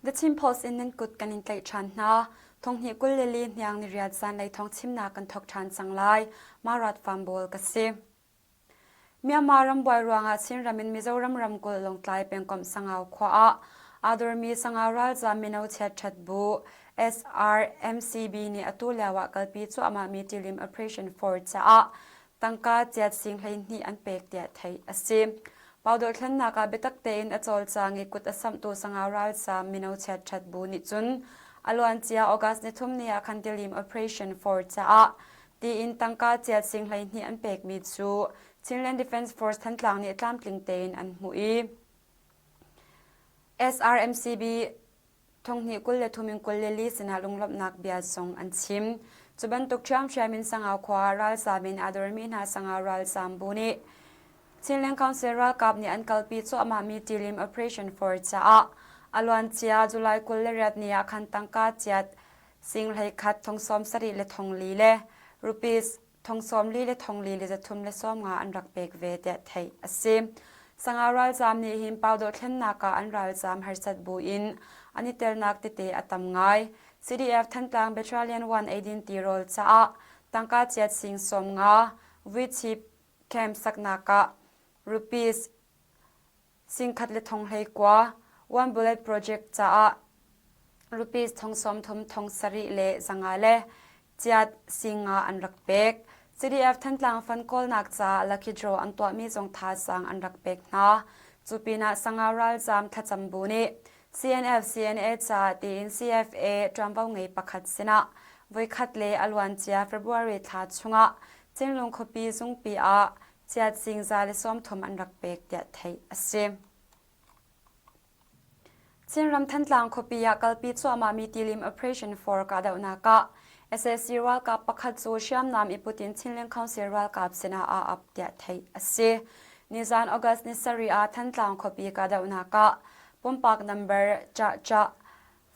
The Chin Post in nan kut kan in tlaih ṭhan hna. Thonghnih 24 hniang niriat zanlei thawng chimnak kan thawk ṭhan cang lai. Marat Fambawl ka si. Myanmar rambuai ruangah Chinram in Mizoram ramkulh Lawngtlai pengkomh Sangau khua ah aa dormi Sangau ralzaam mino chiatṭhat bu SRMCB nih atu lio ah kalpi cuahmahmi Tilim Operation 4 caah tangka ciat sing 12 an pek tiah theih a si. Pau dothlennak ah biatak tein a cawlcang i kut a samhtu Sangau ralzaam mino chiatṭhat bu nih cun a luancia August nithum ni ah khan Tilim Operation 4 caah tiin tangka ciat sing 12 an pekmi cu Chinland Defence Force Thantlang nih tlamtling tein an hmuh i SRMCB thonghnih 23 in 24 sinah lunglawmhnak bia zong an chim. Cu bantuk ṭhiamṭhiam in Sangau khua ralzaam in aa dormi hna Sangau ralzaam bu nih Chinland Council ralkap nih an kalpi cuahmahmi Tilim Operation 4 caah a luancia July 28 ni ah khan tangka ciat sing 11 thong 70 le thong li le rupees thong 40 le thong li le 300 le 50 an rak pek ve tiah theih a si. Sangau ralzaam nih hin pau dothlennak ah an ralzaam harsat bu in an i telnak tete a tam ngai. CDF Thantlang Battalion 1 eidin tirawl caah tangka chiat sing 50 vuichip camp saknak ah rupees 10,000 le thong 19 One Bullet Project caah rupees thong 30 thong sarih le zanga le ciat singa an rak pek. CDF Thantlang fund kawlnak caah lucky draw an tuahmi zong thazaang an rak pek hna. Cu pinah Sangau ralzaam thlacam bu nih CNF CNA caah tiin CFA ṭuanvo ngei pakhat sinah voikhat le a luancia February thla chungah Cinglung khuapi zungpi ah chiat sing 130 an rak pek tiah theih a si. Chinram Thantlang khuapi ah kalpi cuahmahmi tilim Operation 4 kahdohnak ah sac ralkap pakhat cu hriamnam i put in Chinland Council ralkap sinah aa ap tiah theih a si. Nizan August ni sarih ah Thantlang khuapi kahdohnak ah pumpak number ca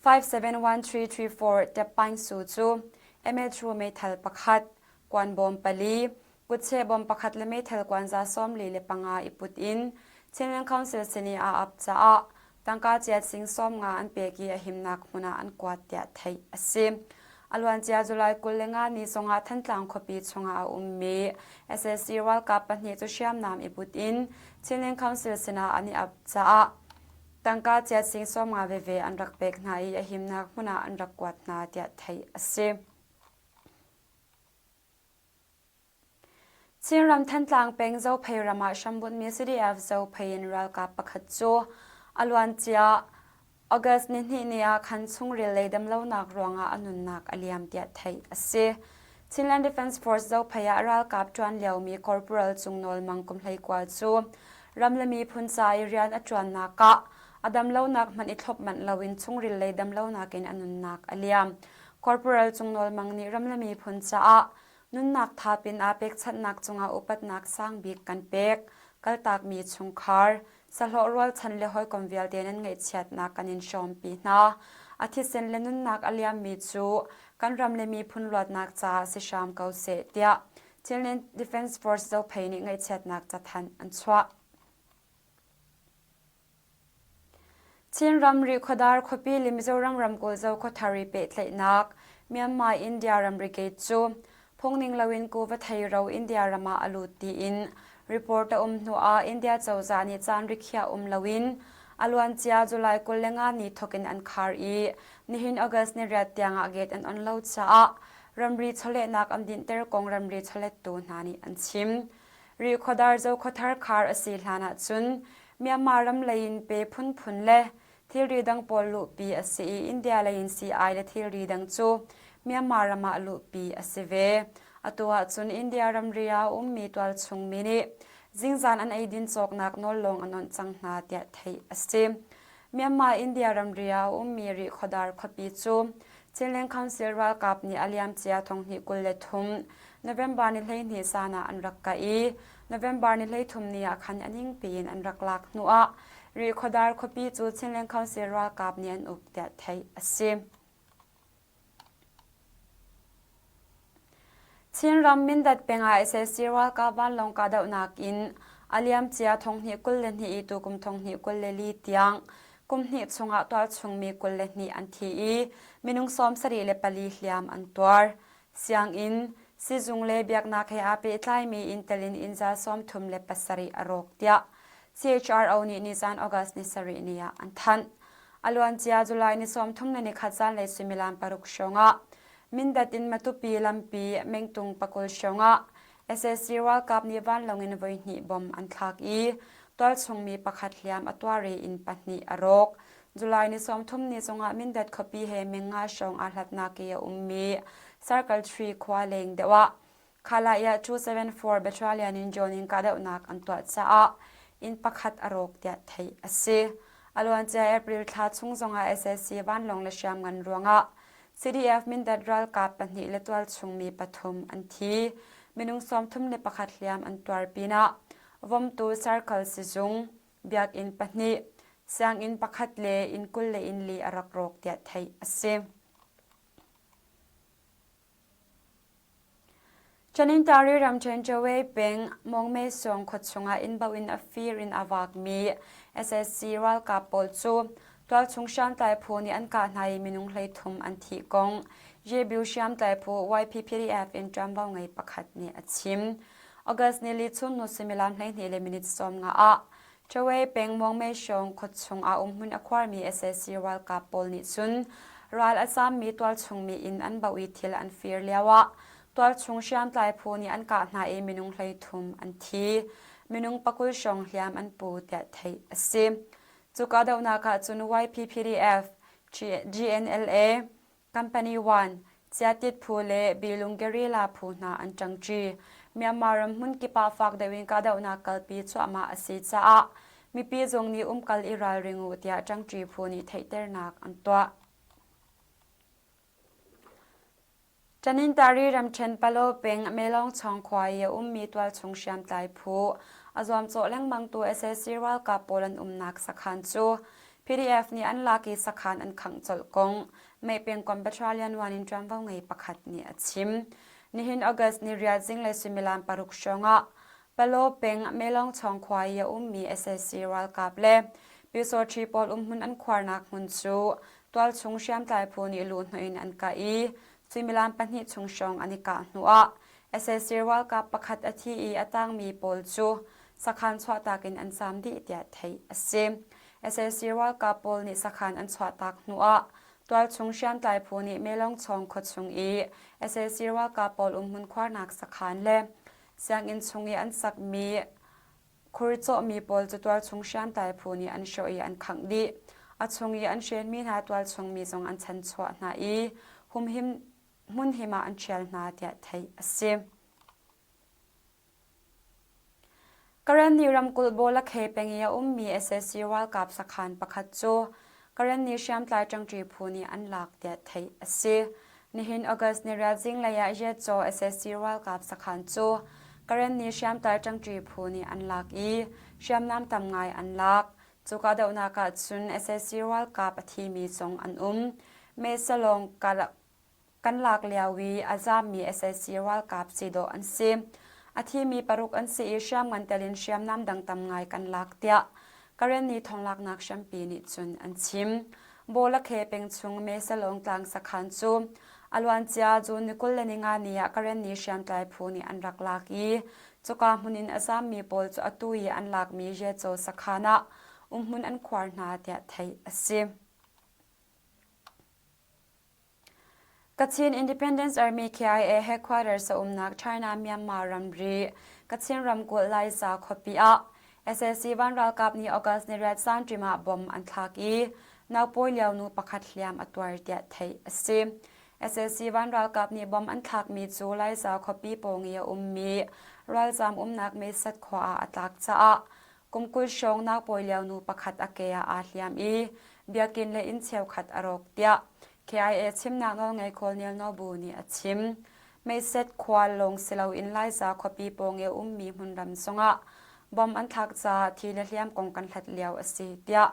571334 Teppaing Su cu MA2 meithal pakhat, kuanbawm pali, kutcheh bawm pakhat le meithal kuanza 45 i put in Chinland Council sin i aa ap caah tangka ciat sing 50 an pek i a himnak hmun ah an kuat tiah theih a si. A luancia July 25 ni zongah Thantlang khuapi chungah a ummi sac ralkap pahnih cu hriamnam i put in Chinland Council sinah an i ap caah tangka ciat sing 50 veve an rak pek hna i a himnak hmun ah an rak kuat hna tiah theih a si. Chinram Thantlang peng Zophei ram ah hrambunhmi CDF Zophei in ralkap pakhat cu a luancia August nihnih ni ah khan chungril lei damlonak ruangah a nunnak a liam tiah theih a si. Chinland Defence Force Zophei ah ralkap ṭuan liomi Corporal Cung Nawl Mang kum 19 cu ram le miphun ca i rian a ṭuannak ah a damlonak hmanh i thlop manh loin chungril lei damlonak in a nunnak a liam. Corporal Cung Nawl Mang nih ram le miphun caah Nunnak thap in aa pekchanhnak cungah upatnak sang bik kan pek. Kaltakmi chungkhar, sahlawh rualchan le hawikom vialte nan ngaihchiatnak kan in hrawmpi hna. A thisen le nunnak a liammi cu kan ram le miphun luatnak caah si hram ko seh tiah Chinland Defence Force Zophei nih ngaihchiatnak cathanh an chuah. Chinram Rihkhawdar khuapi le Mizoram ramkulh Zokhawthar i pehtlaihnak Myanmar-India ramri gate cu phungning loin kuva theiro India ram ah a lut tiin report a um hnu ah India cozah nih caan rikhiah um loin a luancia July 25 ni thawk in an khar i nihin August ni riat tiang ah gate an on lo caah ramri chawlehnak an dinhter kong ramri chawlettu hna nih an chim. Rihkhawdar Zokhawthar khar a si hlan ahcun Myanmar ram lei in pe phunphun le thilri dang pawl luhpi a si i India lei in sii-ai le thilri dang cu Myanmar ram ah luhpi a si ve. Atu ahcun India ramri ah a ummi tualchung mi nih zingzan an eidin cawknak nawl lawng an awnh cang hna tiah theih a si. Myanmar-India ramri ah a ummi Rihkhawdar khuapi cu Chinland Council ralkap nih a liamcia 2023 November ni 12 zan ah an rak kah i November ni 13 ni ah khan a ningpi in an rak lak hnuah Rihkhawdar khuapi cu Chinland Council ralkap nih an uk tiah theih a si. Chinram Mindat peng ah sac ralkap vanlawng kahdohnak in a liamcia 2022 i tukum 2024 tiang. kum hnih chungah tualchungmi 22 an thi i minung 74 hliam an tuar. Sianginn, sizung le biaknak he aa pehtlaimi inn telin inn za 37 a rawk tiah CHRO nih nizan August ni sarih ni ah an thanh. A luancia July ni 31 zanlei suimilam paruk hrawngah Mindat in Matupi lampi mengtung pakul hrawngah SAC ralkap nih vanlawng in voihnih bom an thlak i tualchungmi pakhat hliam a tuar i inn pahnih a rawk. July ni 30 ni zongah Mindat khuapi he meng nga hrawng aa hlatnak i a ummi Circle 3 khua leng deuh ah Khalaya 274 Battalion in drone in kahdohnak an tuah caah inn pakhat a rawk tiah theih a si. A luancia April thla chung zongah sac vanlawng le hriamngan ruangah CDF Mindat ralkap pahnih le tualchungmi pathum an thi. Minung 31 hliam an tuar pinah Vomtu Circle sizung, biakinn pahnih, sianginn pakhat le inn 20 le inn li a rak rawk tiah theih a si. Chanintari ramṭhen Chawei peng Mawngmei Sawng khua chungah inn bauh in a fir in a vaakmi sac ralkap pawl cu tualchung hriamtlai phu nih an kah hna i minung 33 an thih kong Yebu hriamtlai phu YPPDF in ṭuanvo ngei pakhat nih a chim. August nili chunhnu suimilam 12 le minute 15 ah Chawei peng Muangmei hrawng khuachung ah umhmun a khuarmi sac ralkap pawl nih cun ral a zammi tualchungmi inn an bauh i thil an fir lioah tualchung hriamtlai phu nih an kah hna i minung 33 an thi. Minung pakul hrawng hliam an pu tiah theih a si. Cu kahdohnak ah cun YPPDF, GNLA, Company One, Chiatit phu le Bilung Guerrilla phu hna an ṭangṭi. Myanmar ram hmunkip ah fak deuh in kahdohnak kalpi cuahmah a si caah mipi zong nih umkal i ralring u tiah ṭangṭi phu nih theihternak an tuah. Tanintari ramṭhen Palo peng Melawngchawng khua i a ummi tualchung hriamtlai phu a zuamcawh lengmangtu sac ralkap pawl an umnak sakhan cu PDF nih an lak i sakhan an khangh colh kong Mei pengkomh Battalion 1 in ṭuanvo ngei pakhat nih a chim. Nihin August ni riat zinglei suimilam paruk hrawngah Palo peng Melawngchawng khua i a ummi sac ralkap le Pyusawṭhi pawl umhmun an khuarnak hmun cu tualchung hriamtlai phu nih luhhnawh in an kah i suimilam pahnih chung hrawng an i kah hnuah sac ralkap pakhat a thi i a tangmi pawl cu sakhan chuahtak in an zaam dih tiah theih a si. Sac ralkap pawl nih sakhan an chuahtak hnuah tualchung hriamtlai phu nih Melawngchawng khuachung i sac ralkap pawl umhmun khuarnak sakhan le sianginn chung i an sakmi khur cawhmi pawl cu tualchung hriamtlai phu nih an hrawh i an khangh dih. A chung i an hrenmi hna tualchung mi zong an chanchuah hna i humhim hmunhim ah an ṭhial hna tiah theih a si. Karenni ramkulh Bawlakhe peng i a ummi sac ralkap sakhan pakhat cu Karenni hriamtlai ṭangṭi phu nih an lak tiah theih a si. Nihin August ni riat zinglei ah Yetzaw sac ralkap sakhan cu Karenni hriamtlai ṭangṭi phu nih an lak i hriamnam tam ngai an lak. Cu kahdohnak ah cun sac ralkap a thimi zong an um. Mesalong Kan lak lio i a zaammi sac ralkap si dawh an si. A thimi paruk an si i hriamngan tel in hriamnam dang tam ngai kan lak tiah Karenni thonglaknak hrampi nih cun an chim. Bawlakhe peng chung Mesalong tlang sakhan cu a luancia June ni 25 ni ah Karenni hriamtlai phu nih an rak lak i cuka hmun in a zaammi pawl cu atu i an lakmi Yeco sakhan ah umhmun an khuar hna tiah theih a si. Kachin Independence Army KIA headquarters a umnak China-Myanmar ramri Kachin ramkulh Laiza khuapi ah sac van ralkap nih August ni riat zanṭim ah bomb an thlak i naupawi lio nu pakhat hliam a tuar tiah theih a si. Sac van ralkap nih bomb an thlakmi cu Laiza khuapi pawng i a ummi ralzaam umnak Meisat khua ah a tlak caah Kum 20 hrawng naupawi lio nu pakhat a ke ah aa hliam i biakinn le inn cheukhat a rawk tiah KIA chimnak nawlngei Colonel Nobu nih a chim. Meiset khua lawng si loin Laiza khuapi pawng i a ummi hmunram zongah bom an thlak caah thi le hliam kong kan hlat lio a si tiah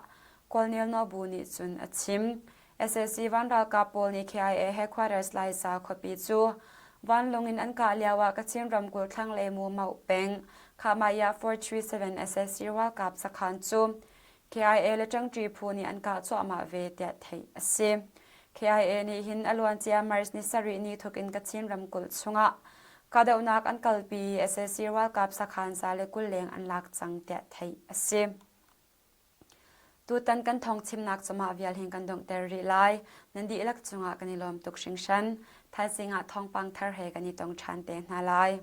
Colonel Nobu nih cun a chim. Sac van ralkap pawl nih KIA headquarters Laiza khuapi cu vanlawng in an kah lioah Kachin ramkulh thlanglei Mumauh peng Khamaya 437 sac ralkap sakhan cu KIA le ṭangṭi phu nih an kah cuahmah ve tiah theih a si. KIA nih hin a luancia March ni sarih ni thawk in Kachin ramkulh chungah kahdohnak an kalpi i sac ralkap sakhan 120 leng an lak cang tiah theih a si. Tutan kan thawng chimnak cu mah vial hin kan donghter rih lai. Nan dihlak cungah kan i lawm tuk hringhran. Thaizing ah thawngpang thar he kan i tong ṭhan te hna lai.